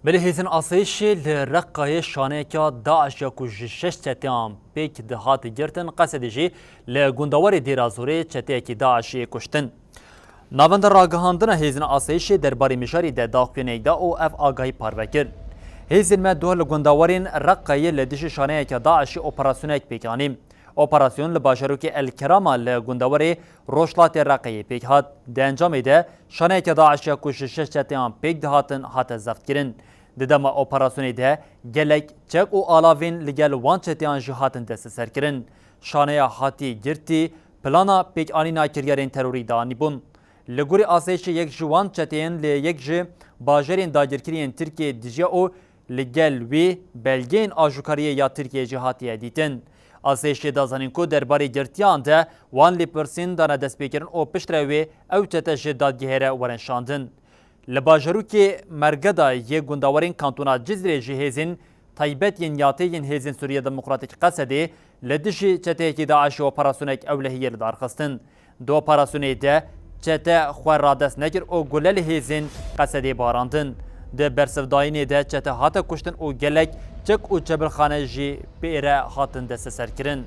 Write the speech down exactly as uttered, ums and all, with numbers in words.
Belê hêzên asayişê li Reqayê şaneyeke DAIŞ ya ku ji şeş çeteyan pêk dihat girtin, Qesedê jî li gundawarê Dêra Zorê çeteyekî DAIŞê kuştin. Navenda ragihandina hêzên asayişê derbarê mijarê de daxuyaniyek da û ev agahî parve kir. Hêzên me doh li gundawarên Reqayê li dijî şaneyeke DAIŞê operasyonek pêk anî. Operasyon li bajarokê El Kerama li gundawarê rojhilatê Reqeyê pêk hat. Di encamê de şaneyeke DAIŞ ya ku ji şeş çeteyan pêk dihatin hate zeftkirin. Di dema operasyonê de gelek çek û alavên li gel wan çeteyan jî hatin desteserkirin. Şaneya hatî girtî plana pêkanîna kiryarên terorî danîbûn. Li gorî asayişê yek ji wan çeteyên li yek ji bajarên dagirkirî yên Tirkiyeyê dijiya û li gel wî belgeyên ajokariyê ya Tirkiyeyê jî hatiye dîtin. Asayişê da zanîn ku derbarê girtiyan de wan lêpirsîn dane destpêkirin û piştre wê ew çete ji dadgehê re werin şandin. Li bajarokê Mergeda yê gundawarên kantona Cizrê jî hêzên taybet yên yatê yên Hêzên Sûriya Demokratîk Qesedê li dijî çeteyekî DAIŞê operasyonek ewlehiyê li dar xistin. Di operasyonê de çete xwe radest nekir û gule li hêzên Qesedê barandin. Di bersivdayînê de çete hate kuştin û gelek çek û çebilxane jî pê re hatin desteserkirin.